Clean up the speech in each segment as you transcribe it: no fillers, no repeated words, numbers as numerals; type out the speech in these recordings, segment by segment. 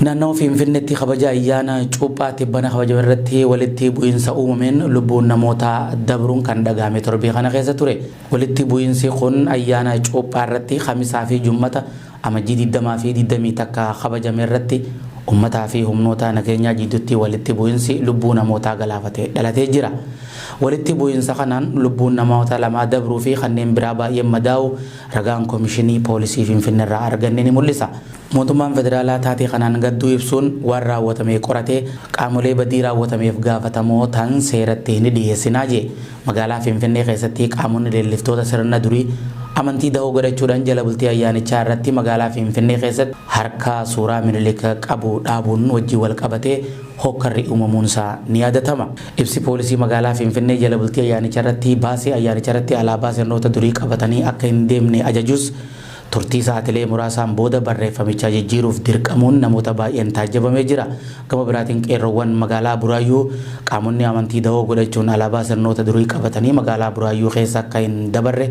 Naannawa Finfinneetti kabaja ayyaana Cuuphaa tibbana kabajame irratti walitti bu'iinsa uumameen lubbuun namootaa dabruun kan dhagahame torbee kana keessa ture. Walitti bu'iinsi kun ayyaana Cuuphaa irratti Kamisaa fi Jummata Amajjii 20 fi 21 kabajame irratti ummataa fi humnoota nageenyaa jidduutti walitti bu'insi lubbuu namootaa galaafate dhalatee jira. Walitti bu'insa kanaan lubbuun namoota lamaa dabruu fi kanneen biraa baay'een madaa'uu ragaan Komishinii Poolisii Finfinnerraa arganne ni mul'isa. Mootummaan Federaalaa taatee kanaan gadduu ibsuun waan raawwatame qoratee qaamolee badii raawwatameef gaafatamoo ta'an seeratti ni dhiheessinaa jee. Magaalaa Finfinnee keessatti qaamonni leelliftoota sirna durii amantii dahoo godhachuudhaan jala bultii ayyaanichaa irratti magaalaa Finfinnee keessatti harka suuraa Minilik qabu dhaabuun wajjin wal qabatee hookkarri uumamuunsaa ni yaadatama. Ibsi poolisii magaalaa Finfinnee jala bultii ayyaanicha irratti baase ayyaanicha irratti alaabaa sirnoota durii qabatanii akka hin deemne ajajus Turtii sa'aatilee muraasaan booda barreeffamicha jijjiiruuf dirqamuun namoota baay'een taajjabamee jira. Gama biraatiin qeerroowwan magaalaa Buraayyuu qaamonni amantii dahoo godhachuun alaabaa sirnoota durii qabatanii magaalaa Buraayyuu keessa akka hin dabarre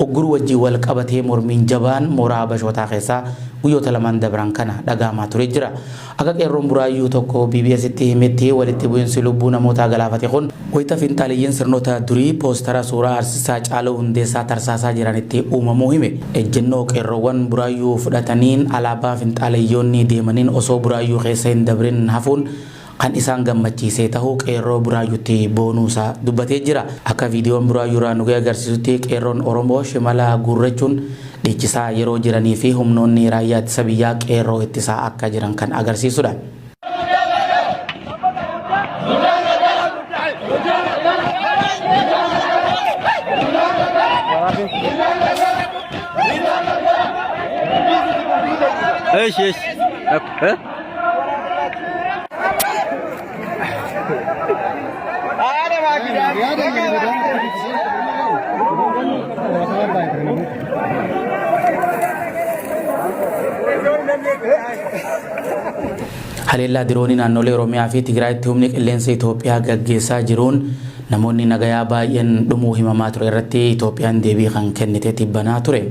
ugguruu wajjin wal qabatee mormiin jabaan mooraa Habashootaa keessaa guyyoota lamaan dabran kana dhaga'amaa ture jira. Akka qeerroon Buraayyuu tokko BBStti himetti walitti bu'insi lubbuu namootaa galaafate kun wayita finxaaleyyiin sirnoota durii poostara suuraa Artist Haacaaluu Hundeessaa tarsaasaa jiranitti uumamuu hime. Ejjennoo qeerroowwan Buraayyuu fudhataniin alaabaa finxaaleyyoonni deemaniin osoo Buraayyuu keessa hin dabrin hafuun kan isaan gammachiisee tahuu qeerroo Buraayyutti boonuusaa dubbatee jira. Akka viidiyoon Buraayyuurraa nu gahe agarsiisutti qeerroon Oromoo shimala guurrachuun dhiichisaa yeroo jiranii fi humnoonni raayyaa ittisa biyyaa qeerroo ittisaa akka jiran kan agarsiisudha. Eesh eesh. Eh? Haleellaa diroonii naannolee Oromiyaa fi Tigraayitti humni qilleensa Itoophiyaa gaggeessaa jiruun namoonni nagayaa baay'een dhumuu himamaa ture irratti Itoophiyaan deebii kan kennite tibbanaa ture.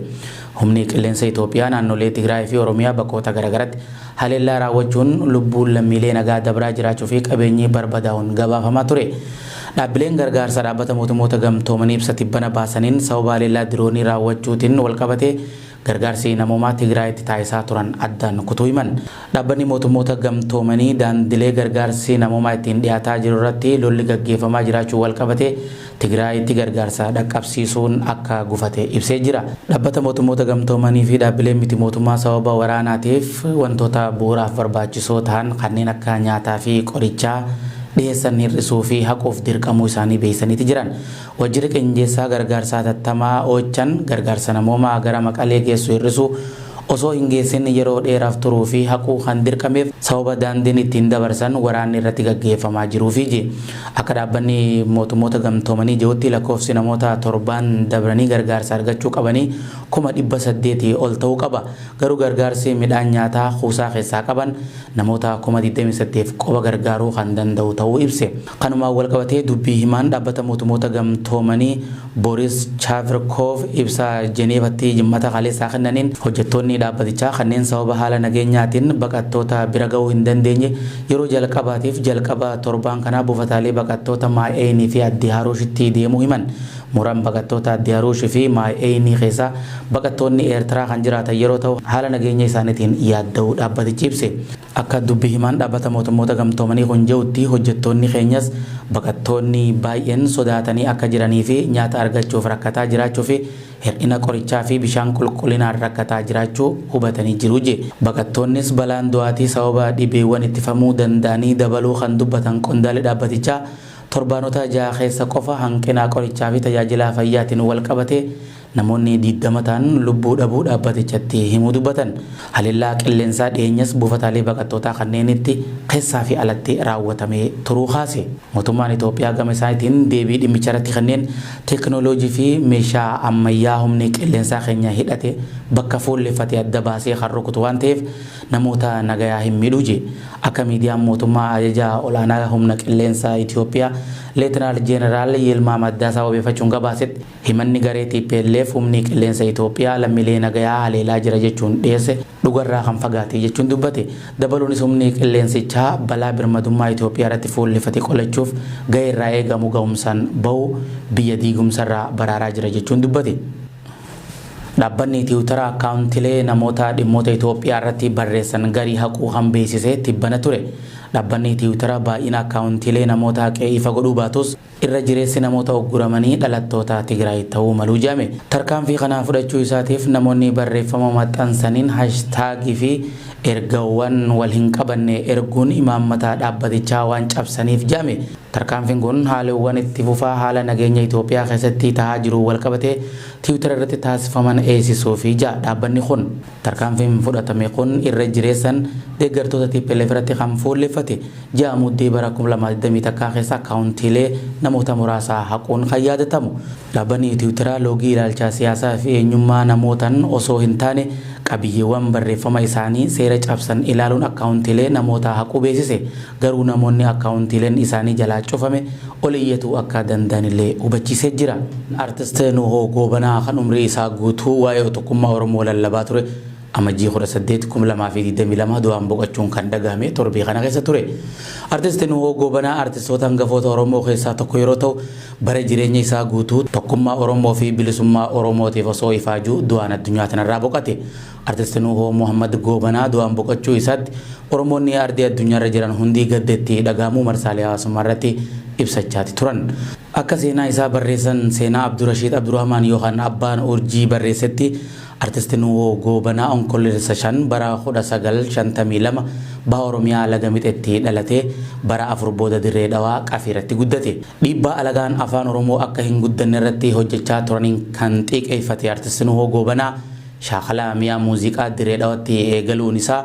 Humni qilleensa Itoophiyaa naannolee Tigraay fi Oromiyaa bakkoota garagaratti Haleellaa raawwachuun lubbuun lammiilee nagaa dabraa jiraachuu fi qabeenyi barbadaa'uun gabaafamaa ture. Dhaabbileen gargaarsa Dhaabbata Mootummoota Gamtoomanii ibsa tibbana baasaniin sababa haleellaa diroonii raawwachuutiin walqabatee gargaarsi namoomaa Tigraayitti taasisaa turan addaan kutuu himan. Dhaabbanni Mootummoota Gamtoomanii daandilee gargaarsi namoomaa ittiin dhiyaataa jirurratti lolli gaggeeffamaa jiraachuun walqabatee Tigraayitti gargaarsa dhaqqabsiisuun akka gufate ibsee jira. Dhabbata Mootummoota Gamtoomanii fi dhaabbileen miti mootummaa sababa waraanaatiif wantoota bu'uuraaf barbaachisoo tahan kanneen akka nyaataa fi qorichaa dhiheessan hir'isuu fi haquuf dirqamuu isaanii beeksisaniiti jiran. Wajjirri Qinjeessaa Gargaarsa Hatattamaa, OCHAn, gargaarsa namoomaa gara Maqalee geessu hir'isuu, osoo hin geessin yeroo dheeraaf turuu fi haquu kan dirqameef sababa daandiin ittiin dabarsan waraanni irratti gaggeeffamaa jiruufi je. Akka Dhaabbanni Mootummoota Gamtoomanii je'utti lakkoofsi namoota torbaan dabranii gargaarsa argachuu qabanii 800,000 ol ta'uu qaba. Garuu gargaarsi midhaan nyaataa kuusaa keessaa qaban namoota 28,000 qofa gargaaruu kan danda'u ta'uu ibse. Kanumaan walqabatee dubbii himaan Dhaabbata Mootummoota Gamtoomanii Boris Chavirkoov ibsa Jeneevatti Jimmata kaleessaa kennaniin hojjettoonni dhaabbatichaa kanneen sababa haala nageenyaatiin baqattoota bira ga'uu hin dandeenye yeroo jalqabaatiif jalqaba torbaan kanaa buufataalee baqattoota Maay Eynii fi Addi Haruushitti deemuu himan. Mooraan baqattoota Addi Haruush fi Maay Eynii keessa baqattoonni Eertiraa kan jiraatan yeroo ta'u haala nageenya isaaniitiin yaadda'uu dhaabbatichi ibse. Akka dubbi himaan Dhaabbata Mootummoota Gamtoomanii kun je'utti hojjettoonni keenyas baqattoonni baay'een sodaatanii akka jiranii fi nyaata argachuuf rakkataa jiraachuu fi hir'ina qorichaa fi bishaan qulqullinaan rakkataa jiraachuu hubatanii jiru je. Baqattoonnis balaan du'aatii sababa dhibeewwan ittifamuu danda'anii dabaluu kan dubbatan qondaalli dhaabbatichaa torbaanota jaha keessa qofa hanqina qorichaa fi tajaajila fayyaatiin walqabatee Namoonni 20 ta'an lubbuu dhabuu dhaabbatichatti himuu dubbatan. Haleellaa qilleensaa dhiyeenyas buufataalee baqattootaa kanneenitti keessaa fi alatti raawwatamee turuu kaase. Mootummaan Itoophiyaa gama isaatiin deebii dhimmicharratti kenneen teeknooloojii fi meeshaa ammayyaa humni qilleensaa keenya hidhate bakka fuulleffate adda baasee kan rukutu waan ta'eef namoota nagayaa hin miidhu je. Akka miidiyaan mootummaa ajajaa olaanaa humna qilleensaa Itoophiyaa Leetinaal Jeeneraal Yilmaa Maddaasaa wabeeffachuun gabaasetti, himanni garee TPLF humni qilleensa Itoophiyaa lammiilee nagayaa haleelaa jira jechuun dhiyeesse dhugarraa kan fagaate jechuun dubbate. Dabaluunis humni qilleensichaa balaa birmadummaa Itoophiyaa irratti fuulleffate qolachuuf gahee irraa eegamu gahumsaan bahu biyya diigumsarraa baraaraa jira jechuun dubbate. Dhaabbanni Tiwutara akkaawuntilee namoota dhimmoota Itoophiyaa irratti barreessan garii haquu kan beeksise tibbana ture. Dhaabbanni Tiwutara baay'ina akkaawuntiilee namoota haqee ifa godhuu baatus, irra jireessi namoota ugguramanii dhalattoota Tigraay ta'uu maluu jedhame. Tarkaanfii kana fudhachuu isaatiif namoonni barreeffama maxxansaniin hashtag fi ergawwan wal hin qabanne erguun imaammata dhaabbatichaa waan cabsaniif jedhame. Tarkaanfiin kun haalewwan itti fufaa haala nageenya Itoophiyaa keessatti tahaa jiruun walqabatee Tiwutara irratti taasifaman eeysisuufi ja'a dhaabbanni kun. Tarkaanfiin fudhatame kun irra jireessan deeggartoota tplf irratti kan fuulleffate. Ji'a Muddee bara 2021 keessa akkaawuntiilee namoota muraasaa haquun kan yaadatamu. Dhaabbanni Tiwutaraa loogii ilaalcha siyaasaa fi eenyummaa namootan osoo hin taane qabiyyeewwan barreeffama isaanii seera cabsan ilaaluun akkaawuntiilee namootaa haquu beeksise. Garuu namoonni akkaawuntiileen isaanii jalaa cufame ol iyyatuu akka danda'anillee hubachiisee jira. Artist Nuhoo Goobanaa kan umrii isaa guutuu waa'ee tokkummaa Oromoo lallabaa ture Amajjii 18, 2022 du'aan boqachuun kan dhagahame torbee kana keessa ture. Artist Nuhoo Goobanaa artistoota hangafoota Oromoo keessaa tokko yeroo ta'u, bara jireenya isaa guutuu tokkummaa Oromoo fi bilisummaa Oromootiif osoo ifaajuu du'aan addunyaa tanarraa boqate. Artist Nuhoo Muhammad Goobanaa du'aan boqachuu isaatti Oromoonni ardii addunyaarra jiran hundi gadda itti dhagahamuu marsaalee hawaasummaa irratti ibsachaati turan. Akka seenaa isaa barreessan seenaa Abdurashiid Abdurahmaan yookaan Abbaan Urjii barreessetti, Artist Nuhoo Goobanaa Onkoloolessa 5 bara 1952 Baha Oromiyaa Laga Mixetti dhalatee bara 4 booda Dirree Dhawaa Qafiiratti guddate. Dhiibbaa alagaan Afaan Oromoo akka hin guddanne irratti hojjechaa turaniin kan xiiqeeffate Artist Nuhoo Goobanaa shaakala mi'a muuziqaa Dirree Dhawatti eegaluun isaa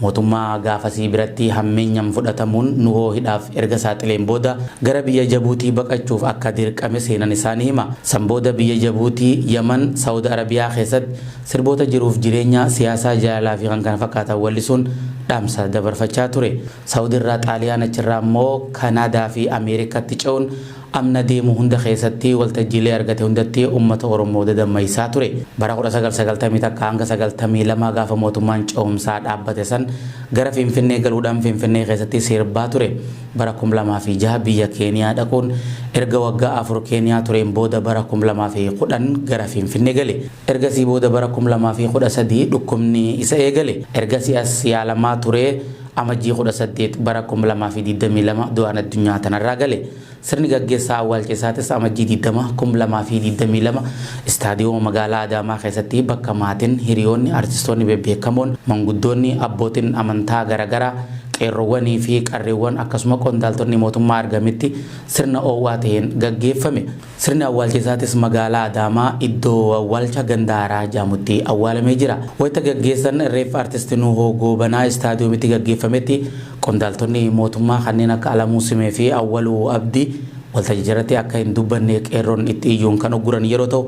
mootummaa gaafasii biratti hammeenyan fudhatamuun Nuhoo hidhaaf erga saaxileen booda gara biyya Jabuutii baqachuuf akka dirqame seenan isaa ni hima. San booda biyya Jabuutii, Yaman, Saud Arabiyaa keessatti sirboota jiruuf jireenya, siyaasaa, jaalalaa fi kkf wallisuun dhaamsa dabarfachaa ture. Saud irraa Xaaliyaan achirraa immoo Kanaadaa fi Ameerikatti ce'uun amna deemu hunda keessatti waltajjiilee argate hundatti ummata Oromoo dadammaysaa ture. Bara 1991 hanga 92 gaafa mootummaan ce'umsaa dhaabbate san gara Finfinnee galuudhaan Finfinnee keessatti sirbaa ture. Bara 2006 biyya Keeniyaa dhaquun erga waggaa 4 Keeniyaa tureen booda bara 2010 gara Finfinnee gale. Ergasii booda bara 2013 dhukkubni isa eegale. Ergasii as yaalamaa turee Amajjii 18 bara 2022 du'aan addunyaa tanarraa gale. Sirni gaggeessaa awwaalcha isaatis Amajjii 20, 2022 Istaadiyooma magaalaa Adaamaa keessatti bakka maatin, hiriyoonni, artistoonni bebbeekamoon, manguddoonni, abbootin amantaa garagaraa, qeerrowwanii fi qarreewwan akkasuma qondaaltonni mootummaa argamitti sirna oow'aa taheen gaggeeffame. Sirni awwaalcha isaatis magaalaa Adaamaa iddoo awwaalcha ganda Haaraa jedhamutti awwaalamee jira. Wayita gaggeessan reeffa Artist Nuhoo Goobanaa Istaadiyoomitti gaggeeffametti qondaaltonni mootummaa kanneen akka Alamuu Simee fi Awwaluu Abdii waltajjicharratti akka hin dubbanne qeerroon itti iyyuun kan ugguran yeroo ta'u,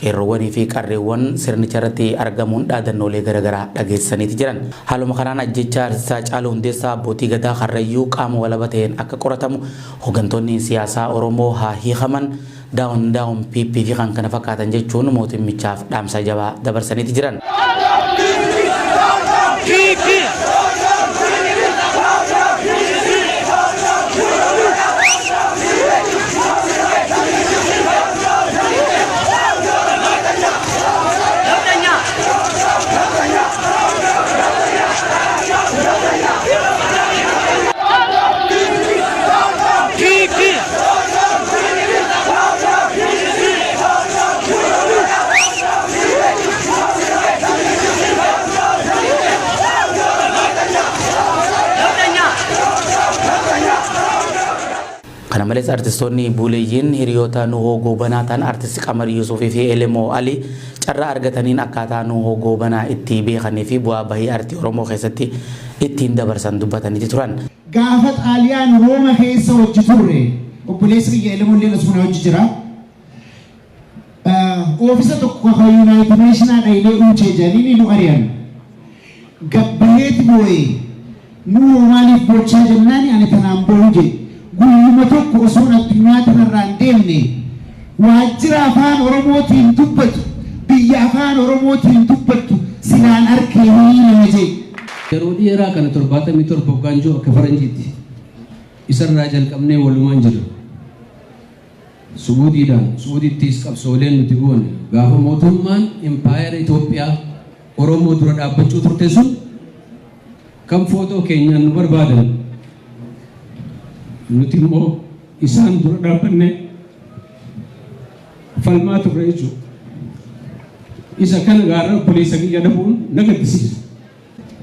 qeerroowwanii fi qarreewwan sirnicharratti argamuun dhaadannoolee garagaraa dhageessisaniiti jiran. Haaluma kanaan ajjeechaa Artist Haacaaluu Hundeessaa abbootii Gadaa Karrayyuu qaama walaba ta'een akka qoratamu Hogantoonni siyaasaa Oromoo haa hiikaman, Down down PP fi kkf jechuun mootimmichaaf dhaamsa jabaa dabarsaniiti jiran. Kana malees artistoonni buuleeyyiin hiriyoota Nuhoo Goobanaa ta'an Artist Qamar Yusuufii fi Elemoo Alii carraa argataniin akkaataa Nuhoo Goobanaa itti beekanii fi bu'aa bahii artii Oromoo keessatti ittiin dabarsan dubbataniiti turan. Gaafa Xaaliyaan Rooma keessa wajji turre, obboleessi kiyya Elemolleen asuma na wajji jira. Oofisa tokko ka Yuunaayitid Neeshinaa dhaynee uujee jedhanii nu ari'an. Gabbaheeti boo'ee nuu maaliif boochaa jennaan ani tanaan boo'u jedhe. Guyyuma tokko osoon addunyaa tanarraa hin deemne waajjira afaan Oromootiin dubbatu biyya afaan Oromootiin dubbattu silaan arkee nama jedhe. Yeroo dheeraa kana 77 hoggaan jiru akka faranjiitti isarraa jalqabnee walumaan jirra. Su'uudiidhaan Su'uudittis qabsooleen nuti goone gaafa mootummaan impaayera Itoophiyaa Oromoo dura dhaabbachuu turte sun kan footoo keenyaan nu barbaadan nuti immoo isaan dura dhaabbannee falmaa turre jechuudha. Isa kana gaara obboleessa kiyya dhabuun na gaddisiisa.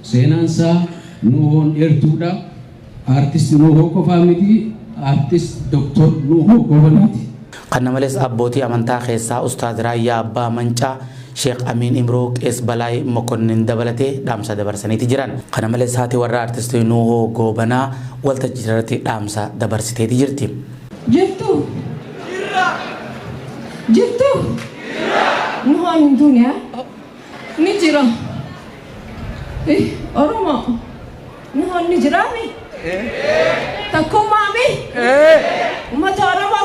Seenaan isaa Nuuhoon dheertuudha. Aartist Nuuhoo qofaa miti, aartist Doktor Nuuhoo Goobanaati. Kana malees abbootii amantaa keessaa Ustaaz Raayyaa Abbaa Mancaa, Sheekh Amiin Imroo, Qees Balaay Mokonnin dabalatee dhaamsa dabarsaniiti jiran. Kana malees haati warraa Artist Nuuhoo Goobanaa waltajjicharratti dhaamsa dabarsiteeti jirti. Jirtuu? Jirra! Jirtuu? Jirra! Nuhoon hin duune haa? Ni jira. Oromoo Nuhoon ni jiraami? Takkummaami? Uummata Oromoo